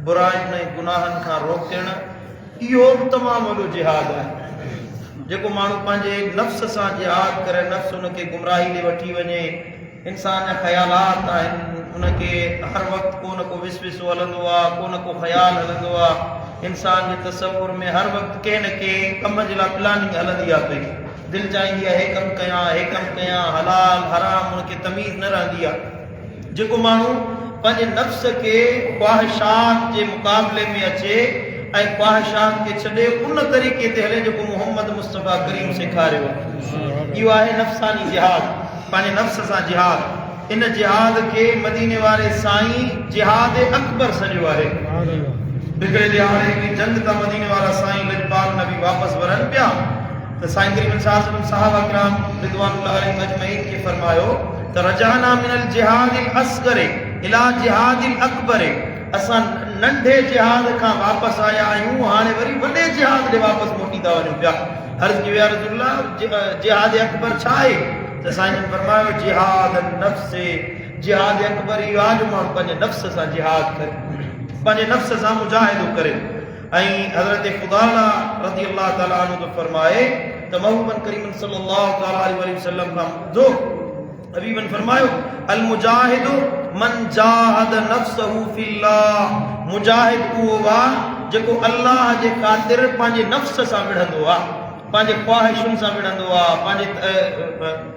براين ۽ گناهن کان روڪڻ اهو به تمام وڏو جهاد آهي. جيڪو ماڻهو پنهنجي نفس سان جهاد ڪري، نفس ان کي گمراهي ڏي وٺي وڃي، انسان جا خيالات آهن، ان کي هر وقت ڪو نه ڪو وسوسو هلندو آهي، ڪو نه ڪو خيال هلندو آهي، انسان جي تصور ۾ هر وقت ڪنهن نه ڪنهن ڪم جي لاء پلاننگ هلندي آهي پئي. دل چاهيندي آهي هي ڪم ڪيان، هي ڪم ڪيان، حلال حرام ان کي تميز نه رهندي آهي. جيڪو ماڻهو پنهنجي نفس کي خواهشات جي مقابلي ۾ اچي ۽ خواهشات کي ڇڏي ان طريقي تي هلي جيڪو محمد مصطفيٰ ڪريم سيکاريو آهي. اهو آهي نفساني جهاد، پنهنجي نفس سان جهاد. ان جهاد کي مديني واري سائين جهاد اڪبر سڏيو آهي. هڪڙي ڏهاڙي هڪڙي جنگ تان مديني وارا سائين لڄپال نبي واپس ورن پيا ته سائين ڪريم صلي الله عليه وسلم صحابه ڪرام رضوان الله عليهم اجمعين کي فرمايو ته رجعنا من الجهاد الاصغر الي جهاد الاڪبر اسان ننڍي جهاد کان واپس آيا آهيون هاڻي وري وڏي جهاد ڏي واپس موٽي ٿا وڃون پيا. عرض ڪيو يا رسول الله جهاد اڪبر ڇا آهي؟ ته سائين جن فرمايو جهاد النفس جهاد اڪبر اهو آهي جو ماڻهو پنهنجي نفس سان جهاد ڪري پنهنجي نفس سان مجاهدو ڪري ۽ حضرت فضاله رضي الله تعالٰي عنه ٿو فرمائي ته محبوبن ڪريم صلي الله تعالٰي عليه وسلم کان ٻڌو حبيبن فرمايو المجاهد من جاهد نفسه في الله مجاهد اهو آ جيڪو الله جي خاطر پنهنجي نفس سان وڙهندو آ پنهنجي خواهشن سان وڙهندو آ پنهنجي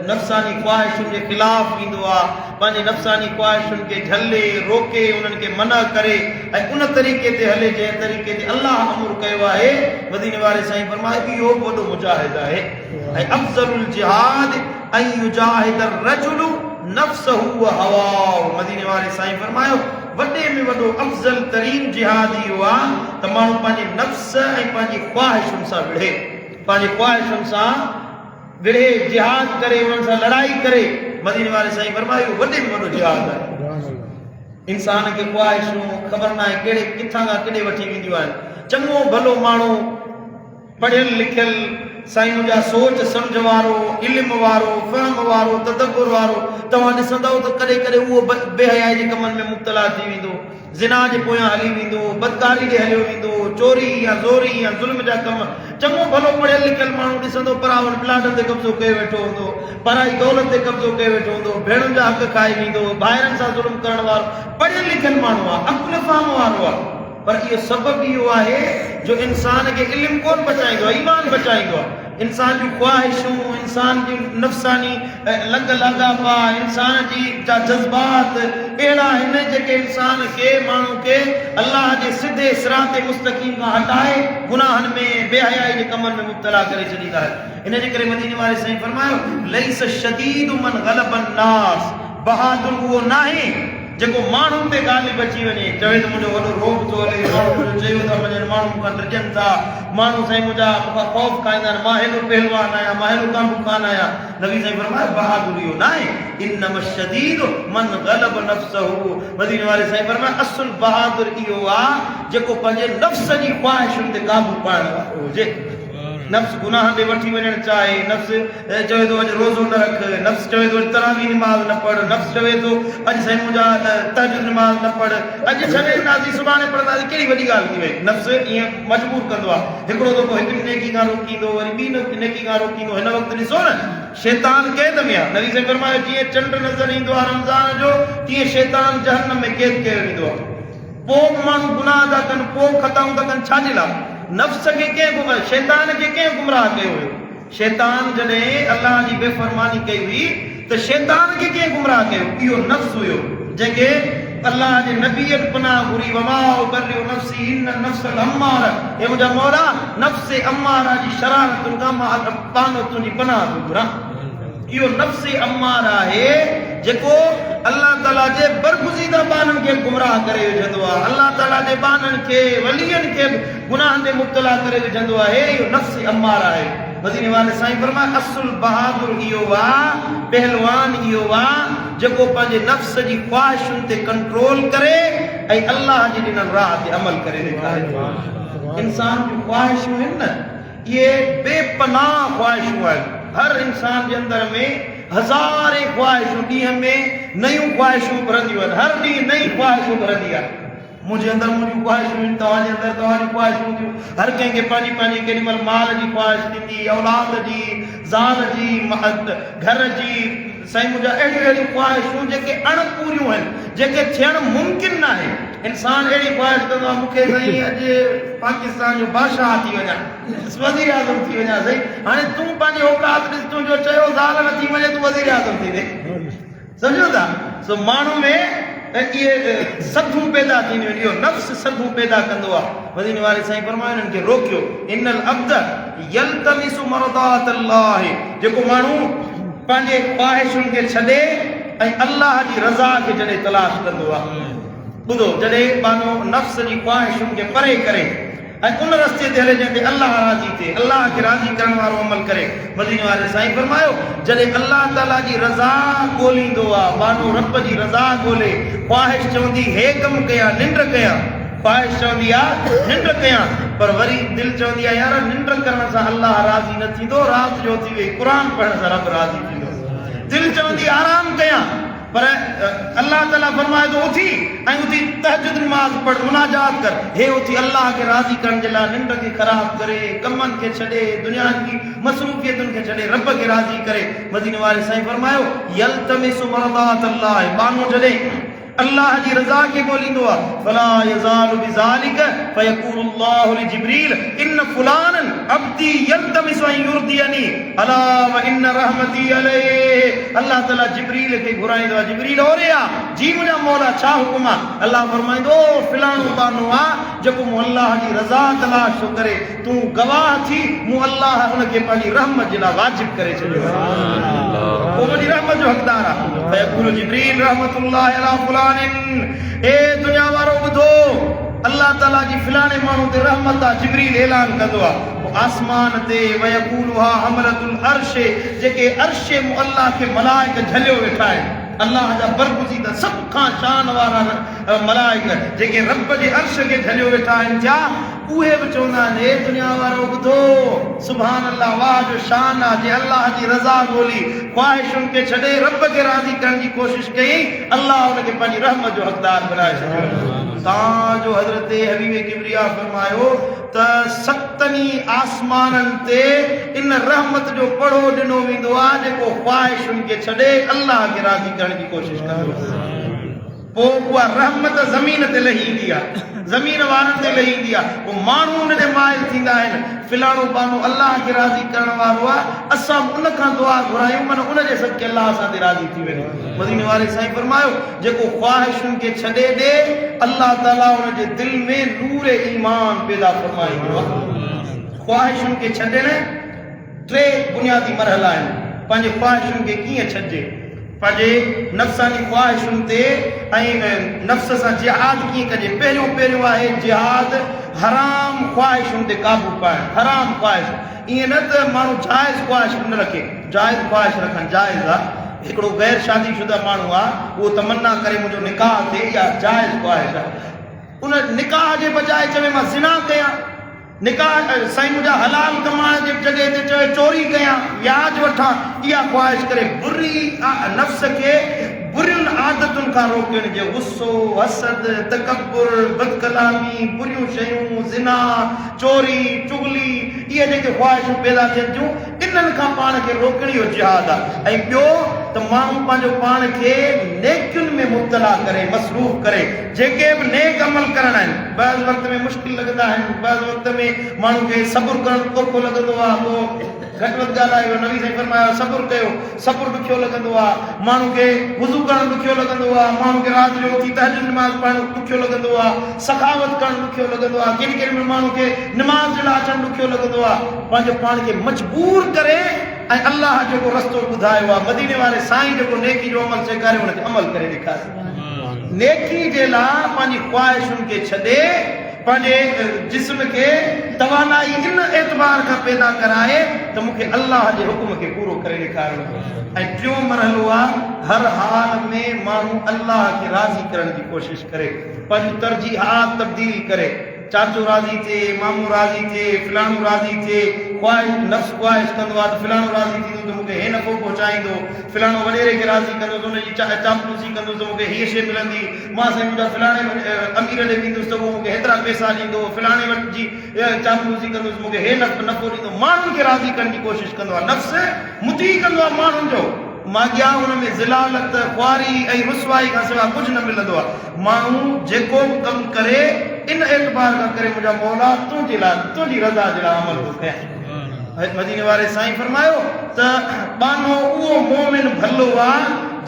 نفساني خواهشن جي خلاف ويندو آ، پنهنجي نفساني خواهشن کي جهلي، روڪي، انهن کي منع ڪري ۽ ان طريقي تي هلي جنهن طريقي تي الله امر ڪيو آهي، مديني واري سائين فرمايو اهو به وڏو مجاهد آهي ۽ افضل الجهاد ان يجاهد الرجل نفسه وهواه مديني واري سائين فرمايو وڏي ۾ وڏو افضل ترين جهاد اهو آ ته ماڻهو پنهنجي نفس ۽ پنهنجي خواهشن سان وڙهي، پنهنجي خواهشن سان وڙهي، جهاد ڪري، انهن سان لڙائي ڪري، مديني واري سائين فرمايو اهو وڏي ۾ وڏو جهاد آهي. انسان کي خواهشون خبر ناهي ڪهڙي ڪٿان کان ڪيڏي وٺي وينديون آهن. چڱو ڀلو ماڻهو، پڙهيل لکيل، سائين منهنجا سوچ سمجهه وارو، علم وارو، فهم وارو، تدبر وارو، توهان ڏسندؤ ته ڪڏهن ڪڏهن اهو بي حيائي جي ڪمن ۾ مبتلا ٿي ويندو. زنا جي پويان هلي ويندو، بدڪاري ڏي هليو ويندو، چوري يا زوري يا ظلم جا ڪم، چڱو ڀلو پڙهيل لکيل ماڻهو ڏسندو پراون پلاٽن تي قبضو ڪيو ويٺو هوندو، پرائي دولت تي قبضو ڪيو ويٺو هوندو، ڀيڻن جا حق کائي ويندو، ڀائرن سان ظلم ڪرڻ وارو پڙهيل لکيل ماڻهو آهي، عقل فهم وارو آهي، پر اهو سبب اهو آهي جو انسان کي علم ڪونه بچائيندو آهي، ايمان بچائيندو آهي. انسان جون خواهشون، انسان جي نفساني لڳ لاڳاپا، انسان جي جا جذبات اهڙا آهن جيڪي انسان کي، ماڻهو کي الله جي سڌي صراط مستقيم کان هٽائي گناهن ۾ بي حيائي جي ڪمن ۾ مبتلا ڪري ڇڏيندا آهن. ان جي ڪري مديني واري سائين فرمايو، ليس الشديد من غلب الناس، بهادر اهو ناهي جيڪو ماڻهن تي غالب اچي وڃي، چوي ته منهنجو وڏو رعب ٿو هلي، ماڻهو منهنجو چيو ٿا مڃن، ماڻهو مون کان ڊڄن ٿا، ماڻهو سائين منهنجا مون کان خوف کائيندا آهن، مان هيڏو پهلوان آهيان، مان هيڏو ڪانڀو خان آهيان. نبي سائين فرمايو، بهادر اهو ناهي، انما الشديد من غلب نفسه، مديني واري سائين فرمايو، اصل بهادر اهو آ جيڪو پنهنجي نفس جي خواهشن تي قابو پائڻ وارو هجي. نفس گناهن ڏي وٺي وڃڻ چاهي، نفس چوي ٿو اڄ روزو نه رک، نفس چوي ٿو اڄ تراويح نماز نه پڙهه، نفس چوي ٿو اڄ سائين منهنجا تهجد نماز نه پڙهه، اڄ ڇڏي ڏينداسين سڀاڻي پڙهنداسين ڪهڙي وڏي ڳالهه ٿي وئي، نفس ائين مجبور ڪندو آهي، هڪڙو دفعو هڪڙي نيڪي کان روڪيندو وري ٻي نيڪي کان روڪيندو، هن وقت ڏسو نه شيطان قيد ۾ آهي، نبي سائين فرمايو جيئن چنڊ نظر ايندو آهي رمضان جو تيئن شيطان جهنم ۾ قيد ڪيو ويندو آهي. پوء به ماڻهو گناهه ٿا ڪن، پوء به خطائون ٿا ڪن، ڇا جي لاء؟ نفس کي ڪنهن گمراهه، شيطان کي ڪنهن گمراهه ڪيو هيو؟ شيطان جڏهن الله جي بي فرماني ڪئي هئي ته شيطان کي ڪنهن گمراهه ڪيو؟ اهو نفس هيو، جنهن کي الله جي نبين پناهه گهري، وما ابرئ نفسي ان النفس لاماره، اي منهنجا مولا! نفس اماره جي شرارتن کان مان پاڻ تنهنجي پناهه ٿو گهران. اهو نفس اماره آهي جيڪو الله تعاليٰ جي برگزيده ٻانهن کي به گمراهه ڪري وجهندو آهي، الله تعاليٰ جي ٻانهن کي، ولين کي به گناهن ۾ مبتلا ڪري وجهندو آهي، اهو نفس اماره آهي. مديني واري سائين فرمايو، اصل بهادر اهو آ، پهلوان اهو آ جيڪو پنهنجي نفس جي خواهشن تي ڪنٽرول ڪري ۽ الله جي ڏنل راهه تي عمل ڪري ڏيکاري. انسان جون خواهشون آهن نه، اهي بي پناهه خواهشون آهن. هر انسان جي اندر ۾ هزارين خواهشون ڏينهن ۾ نيون خواهشون اڀرنديون آهن. هر ڏينهن نئين خواهش اڀرندي آهي. منهنجي اندر منهنجون خواهشون آهن، توهان جي اندر توهان جون خواهشون هونديون. هر ڪنهن کي پنهنجي پنهنجي ڪيڏي مهل مال جي خواهش ٿيندي، اولاد جي، زال جي، گهر جي، سائين منهنجا اهڙيون اهڙيون خواهشون جيڪي اڻ پوريون آهن، جيڪي ٿيڻ ممڪن ناهي. انسان اهڙي خواهش ڪندو آهي مون کي سائين اڄ پاڪستان جو بادشاهه ٿي وڃان، وزيراعظم ٿي وڃان سائين هاڻي تون پنهنجي اوقات ڏس تنهنجو چيو زال نٿي مڃي تون وزيراعظم ٿيندين. سمجهو ٿا؟ سو ماڻهو ۾ اهي سڌون پيدا ٿينديون آهن، اهو نفس سڌون پيدا ڪندو آهي. مديني واري سائين فرمايو انهن کي روڪيو، ان العبد يلتمس مرضات الله جيڪو ماڻهو پنهنجي خواهشن کي ڇڏي ۽ الله جي رضا کي جڏهن تلاش ڪندو آهي. ٻڌو جڏهن ٻانهو نفس جي خواهشن کي پري ڪري ۽ ان رستي تي هلي جنهن تي الله راضي ٿئي، الله کي راضي ڪرڻ وارو عمل ڪري. مديني واري سائين فرمايو، جڏهن الله تعاليٰ جي رضا ڳوليندو آ، ٻانهو رب جي رضا ڳولي، خواهش چوندي هي ڪم ڪيان، ننڊ ڪيان، خواهش چوندي آ ننڊ ڪيان، پر وري دل چوندي آ يار ننڊ ڪرڻ سان الله راضي نه ٿيندو، رات جو اٿي ويهي قرآن پڙهڻ سان رب راضي ٿيندو. دل چوندي آرام ڪيان. پر الله تعاليٰ فرمائي ٿو اٿي ۽ اٿي تهجد نماز پڙھ مناجات ڪر هي اٿي الله کي راضي ڪرڻ جي لاء ننڊ کي خراب ڪري ڪمن کي ڇڏي دنيا جي مصروفيتن کي ڇڏي رب کي راضي ڪري مديني واري سائين فرمايو يلتمس مرضات الله ٻانهو جڏهن الله جي رضا کي ڳوليندو آهي فلا يزال بذلك فيقول الله لجبريل ان فلانا عبدي يلتمس ان يرضيني الا وان رحمتي عليه الله تعالي جبريل کي گهرائيندو آهي جبريل اوري آ جي منهنجا مولا ڇا حڪم آ الله فرمائيندو او فلاڻو ٻانهو آ جيڪو مون الله جي رضا تلاش ٿو ڪري تون گواهه ٿي مون الله ان کي پنهنجي رحمت جي لاء واجب ڪري ڇڏيو آهي اهو منهنجي رحمت جو حقدار آ فيقول جبريل رحمت الله علي فلان اي دنيا وارو ٻڌو الله تعالي جي فلاڻي ماڻهو تي رحمت آ جبريل اعلان ڪندو آ پوء آسمان تي، ويقولها حملة العرش، جيڪي عرش معليٰ کي ملائڪ جهليو ويٺا آهن، الله جا برگزيده سڀ کان شان وارا ملائڪ جيڪي رب جي عرش کي جهليو ويٺا آهن ٿيا، اهي به چوندا آهن، اي دنيا وارؤ ٻڌو! سبحان الله واهه جو شان آ، جنهن الله جي رضا ڳولي، خواهشن کي ڇڏي رب کي راضي ڪرڻ جي ڪوشش ڪئي، الله ان کي پنهنجي رحمت جو حقدار بنائي ڇڏيو. تان جو حضرت حبيب ڪبريا فرمايو ته ستن ئي آسمانن تي ان رحمت جو پڙهو ڏنو ويندو آهي جيڪو خواهشن کي ڇڏي الله کي راضي ڪرڻ جي ڪوشش ڪندو آهي. پوء اها رحمت زمين تي لهي ايندي آهي، زمين وارن تي لهي ايندي آهي، پوء ماڻهو ان ڏي مائل ٿيندا آهن، فلاڻو ٻانهو الله کي راضي ڪرڻ وارو آهي، اسان به ان کان دعا گهرايون من ان جي صدقي الله اسان تي راضي ٿي وڃي. مديني واري سائين فرمايو، جيڪو خواهشن کي ڇڏي ڏي، الله تعاليٰ ان جي دل ۾ نور ايمان پيدا فرمائيندو آهي. خواهشن کي ڇڏڻ ٽي بنيادي مرحلا آهن. پنهنجي خواهشن کي ڪيئن ڇڏجي؟ پنهنجي نفساني خواهشن تي ۽ نفس سان جهاد ڪيئن ڪجي؟ پهريون پهريون آهي جهاد حرام خواهشن تي قابو پائڻ. حرام خواهش ائين نه ته ماڻهو جائز خواهش به نه رکي. جائز خواهش رکڻ جائز آهي. هڪڙو غير شادي شده ماڻهو آهي، اهو تمنا ڪري منهنجو نڪاح ٿئي، اها جائز خواهش آهي. ان نڪاح جي بجاء چوي مان زنا ڪيان، نڪاح سائين منهنجا حلال ڪمائڻ جي جڳهه تي چوي چوري ڪيان، وياج وٺان، اها خواهش ڪري بري نفس کي برين عادتن کان روڪڻ جي غصو، حسد، تڪبر، بدڪلامي، بريون شيون، زنا، چوري، چغلي، اهي جيڪي خواهشون پيدا ٿين ٿيون، انهن کان پاڻ کي روڪڻ اهو جهاد آهي ۽ ٻيو ته ماڻهو پنهنجو پاڻ کي نيڪين ۾ مبتلا ڪري، مصروف ڪري، جيڪي به نيڪ عمل ڪرڻا آهن، بعض وقت ۾ مشڪل لڳندا آهن، بعض وقت ۾ ماڻهو کي صبر ڪرڻ اوکو لڳندو آهي، ڪو گهٽ وڌ ڳالهائي ويو، نبي سائين فرمايو صبر ڪيو، صبر ڏکيو لڳندو آهي، ماڻهو کي وضو ڪرڻ ڏکيو لڳندو آهي، ماڻهو کي رات جو اٿي تهجد نماز پڙهڻ ڏکيو لڳندو آهي، سخاوت ڪرڻ ڏکيو لڳندو آهي، ڪيڏي ڪيڏي مهل ماڻهو کي نماز جي لاء اچڻ ڏکيو لڳندو آهي، پنهنجو پاڻ کي مجبور ڪري ۽ الله جيڪو رستو ٻڌايو آهي، مديني واري سائين جيڪو نيڪي جو عمل سيکاريو ان تي عمل ڪري ڏيکاري. نيڪي جي لاء پنهنجي خواهشن کي ڇڏي پنهنجي جسم کي توانائي ان اعتبار کان پيدا ڪرائي ته مون کي الله جي حڪم کي پورو ڪري ڏيکارڻو آهي ۽ ٽيون مرحلو آهي هر حال ۾ ماڻهو الله کي راضي ڪرڻ جي ڪوشش ڪري پنهنجون ترجيحات تبديل ڪري چاچو راضي ٿئي مامو راضي ٿئي فلاڻو راضي ٿئي. خواهش، نفس خواهش ڪندو آهي ته فلاڻو راضي ٿيندو ته مون کي هي نفعو پهچائيندو، فلاڻو وڏيري کي راضي ڪندس، ان جي چاپلوسي ڪندس ته مون کي هيء شيء ملندي، مان سائين منهنجا فلاڻي امير ڏي ويندس ته اهو مون کي هيترا پئسا ڏيندو، فلاڻي وٽ جي چاپلوسي ڪندس مون کي هي نفعو ڏيندو، ماڻهن کي راضي ڪرڻ جي ڪوشش ڪندو آهي، نفس مطيع ڪندو آهي ماڻهن جو، ماڳيان ان ۾ ذلالت، خواري ۽ رسوائي کان سواء ڪجهه نه ملندو آهي، ماڻهو جيڪو به ڪم ڪري ان اعتبار کان ڪري منهنجا مولا تنهنجي لاء تنهنجي رضا جي لاء عمل ٿو ڪيان. مديني واري سائين فرمايو ته ٻانهو اهو مؤمن ڀلو آ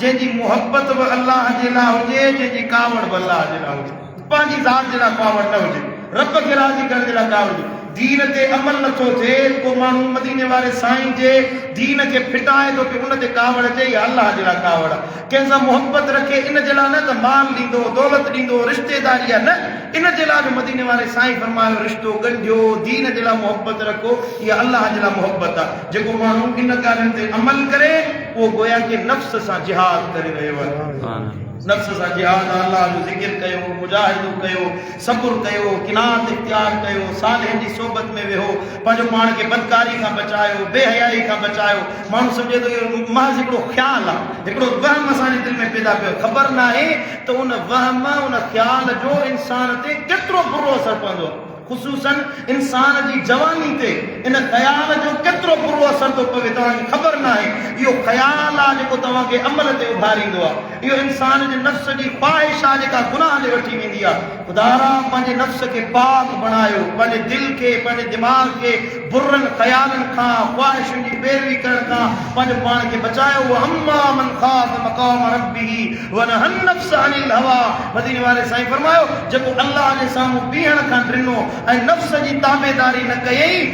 جنهن جي محبت به الله جي لاء هجي جنهن جي ڪاوڙ به الله جي لاء هجي پنهنجي ذات جي لاء ڪاوڙ نه هجي رب کي راضي ڪرڻ جي لاء ڪاوڙ هجي دين تي عمل نه ٿو ٿئي ڪو ماڻهو مديني واري سائين جي دين کي ڦٽائي ٿو پيو ان تي ڪاوڙ اچي اها الله جي لاء ڪاوڙ آ ڪنهن سان محبت رکي ان جي لاء نه ته مال ڏيندو دولت ڏيندو رشتيداري آ نه ان جي لاء جو مديني واري سائين فرمايو رشتو ڳنڍيو دين جي لاء محبت رکو اها الله جي لاء محبت آ جيڪو ماڻهو ان ڳالهين تي عمل ڪري اهو گويا ڪي نفس سان جهاد ڪري رهيو آهي نفس سان جهاد آ الله جو ذڪر ڪيو مجاهدو ڪيو صبر ڪيو قناعت اختيار ڪيو صالحن جي صحبت ۾ ويهو پنهنجو پاڻ کي بدڪاري کان بچايو بي حيائي کان بچايو ماڻهو سمجهي ٿو اهو محض هڪڙو خيال آ هڪڙو وهم اسان جي دل ۾ پيدا پيو خبر ناهي ته ان وهم، ان خيال جو انسان تي ڪيترو برو اثر پوندو آهي. خصوصاً انسان جي جواني تي ان خيال جو ڪيترو برو اثر ٿو پوي توهان کي خبر ناهي. اهو خيال آهي جيڪو توهان کي عمل تي اڀاريندو آهي. اهو انسان جي نفس جي خواهش آهي جيڪا گناهه ڏي وٺي ويندي آهي. خدارا پنهنجي نفس کي پاڪ بڻايو، پنهنجي دل کي، پنهنجي دماغ کي برن خيالن کان، خواهشن جي پيروي ڪرڻ کان پنهنجو پاڻ کي بچايو. واما من خاف مقام ربه ونهي النفس عن الهويٰ مديني واري سائين فرمايو، جيڪو الله جي سامهون بيهڻ کان ڊنو ۽ نفس جي تابعداري نه ڪيائين،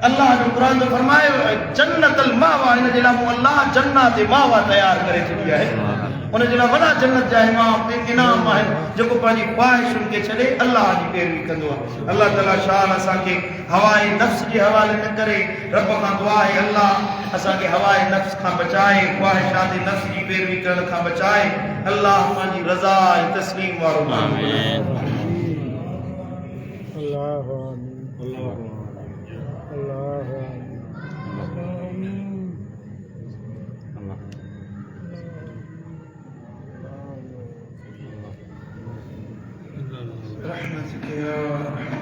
الله جو قرآن ٿو فرمائي، جنت الماويٰ ان جي لاء مون الله جنات ماويٰ تيار ڪري ڇڏي آهي. ان جي لاء وڏا جنت جا انعام آهن، جيڪو پنهنجي خواهشن کي ڇڏي الله جي پيروي ڪندو آهي. الله تعالي شال اسان کي هواء نفس جي حوالي نه ڪري، رب کان دعا آهي الله اسان کي هواء نفس کان بچائي، خواهشات نفس جي پيروي ڪرڻ کان بچائي، الله پنهنجي رضا ۽ تسليم وارو ماڻهو بنائي. الله آمين الله الله آمين. برحمتك يا ارحم.